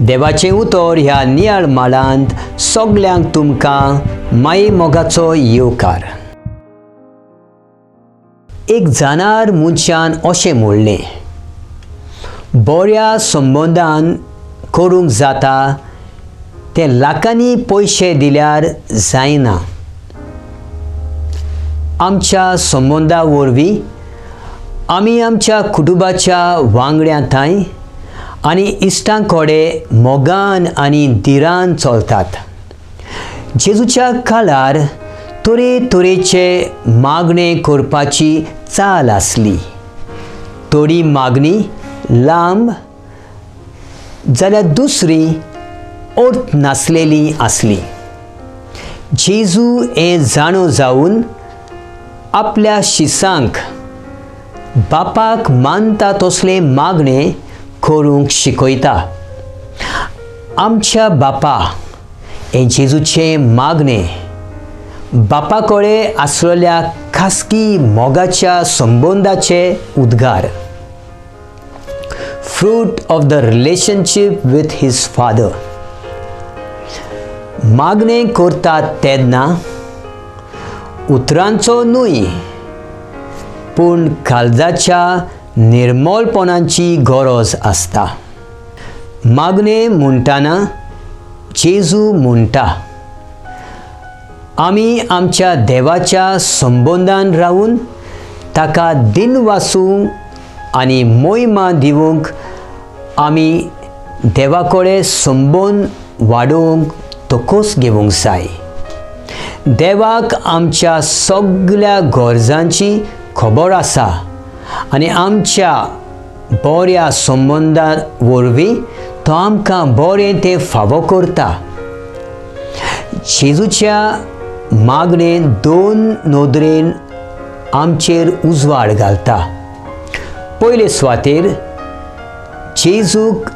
देवाचें उतर ह्या नियाळ माळांत सगल्यांक तुमकां माये मोगाचो येवकार. एक जाणार मनशान अशें म्हणलें, बऱ्या संबंदान करूंक जाता तें लाखांनी पयशे दिल्यार जायना. आमच्या संबंदा वरवीं आमी आमच्या कुटुंबाच्या वांगड्यां थांय आनी इश्टां कडेन मोगान आनी धिरान चलतात. जेजूच्या काळार तरेतरेचे मागणें करपाची चाल आसली. थोडी मागणी लांब जाल्यार दुसरी अर्थ नासलेली आसली. जेजू हें जाणो जावन आपल्या शिसांक बापाक मानता तसलें मागणें करूंक शिकयता. आमच्या बापा हें जेजूचें मागणें बापा कडेन आसलेल्या खासगी मोगाच्या संबंदाचे उद्गार. Fruit of the relationship with his father. मागणें करतात तेन्ना उतरांचो न्हय पूण काळजाच्या निर्मलपणाची गरज आसता. मागणें म्हणटना जेजू म्हणटा, आमी आमच्या देवाच्या संबंदान रावून ताका दिन वासूंक आनी मोहिमा दिवंक आमी देवा कडेन संबंद वाडोवंक तकोस घेवंक जाय. देवाक आमच्या सगल्या गरजांची खबर आसा आनी आमच्या बऱ्या संबंदा वरवीं तो आमकां बरें तें फावो करता. जेजूच्या मागणेन दोन नदरेन आमचेर उजवाड घालता. पयले सुवातेर जेजूक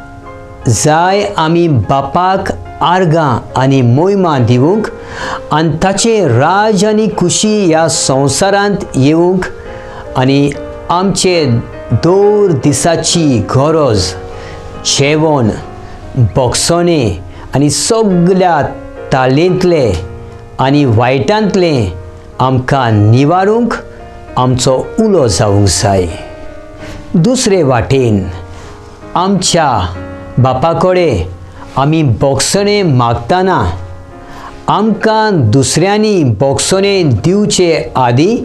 जाय आमी बापाक आर्गां आनी मोहिमा दिवंक आनी ताचें राज आनी खुशी ह्या संवसारांत येवंक आनी आमचे दर दिसाची गरज जेवण बोगसणें आनी सगल्या ताळेंतलें आनी वायटांतलें आमकां निवारूंक आमचो उलो जावंक जाय. दुसरे वाटेन आमच्या बापा कडेन आमी बोगसणें मागतना आमकां दुसऱ्यांनी बोगसणें दिवचे आदीं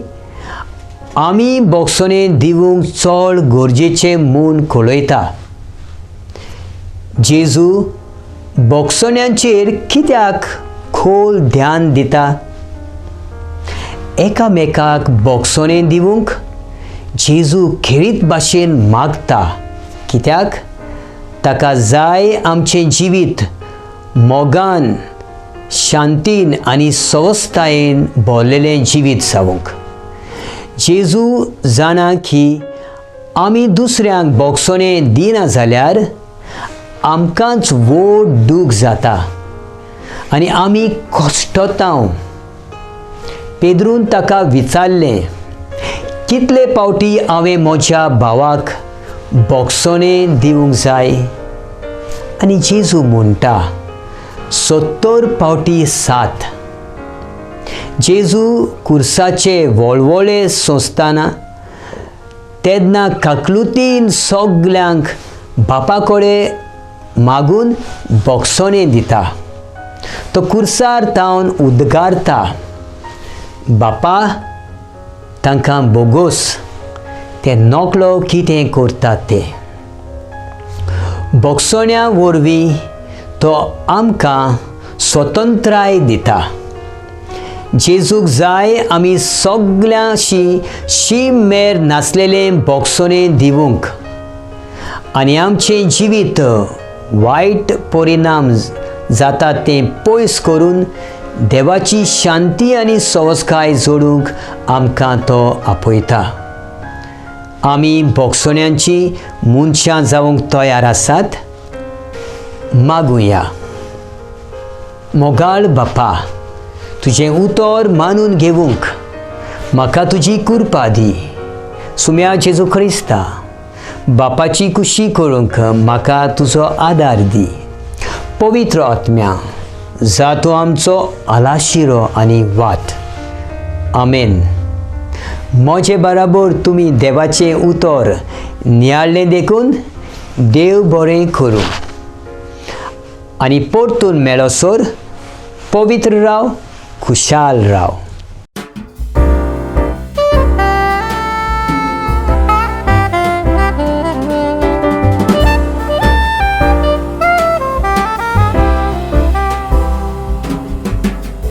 आमी बोगसणें दिवंक चड गरजेचें म्हूण कळयता. जेजू बोगसण्यांचेर कित्याक खोल ध्यान दिता? एकामेकाक बोगसणें दिवंक जेजू खेरीत भाशेन मागता कित्याक ताका जाय आमचें जिवीत मोगान शांतीन आनी सवस्तायेन भरलेलें जिवीत जावंक. जेजू जाणा की आमी दुसऱ्यांक बोगसणें दिना जाल्यार आमकांच व्हड दूख जाता आनी आमी कश्टतांव. पेद्रून ताका विचारलें, कितले पावटी हांवें म्हज्या भावाक बोगसणें दिवंक जाय? आनी जेजू म्हणटा, 70 पावटी 7. जेजू कुर्साचे वळवळे सोंसतना तेन्ना काकलुतीन सगल्यांक बापा कडेन मागून बोगसणें दिता. तो कुर्सार तावन उद्गारता, बापा तांकां बोगोस, ते नकळो कितें करतात ते. बोगसण्या वरवीं तो आमकां स्वतंत्राय दिता. जेजूक जाय आमी सगल्यांशी शीम मेर नासलेलें बोगसणें दिवंक आनी आमचें जिवीत वायट परिणाम जाता तें पयस करून देवाची शांती आनी सवस्काय जोडूंक आमकां तो आपयता. आमी बोगसण्यांची मनशां जावंक तयार आसात? मागुया. मोगाळ बापा, तुजें उतर मानून घेवंक म्हाका तुजी कृपा दी. सुम्या जेजू क्रिस्ता, बापाची खुशी करूंक म्हाका तुजो आदार दी. पवित्र आत्म्या, जा तूं आमचो आलाशिरो आनी वाट. आमेन. म्हजे बराबर तुमी देवाचें उतर नियाळ्ळें देखून देव बरें करूं आनी परतून मेळसर पवित्र राव, खुशाल राव.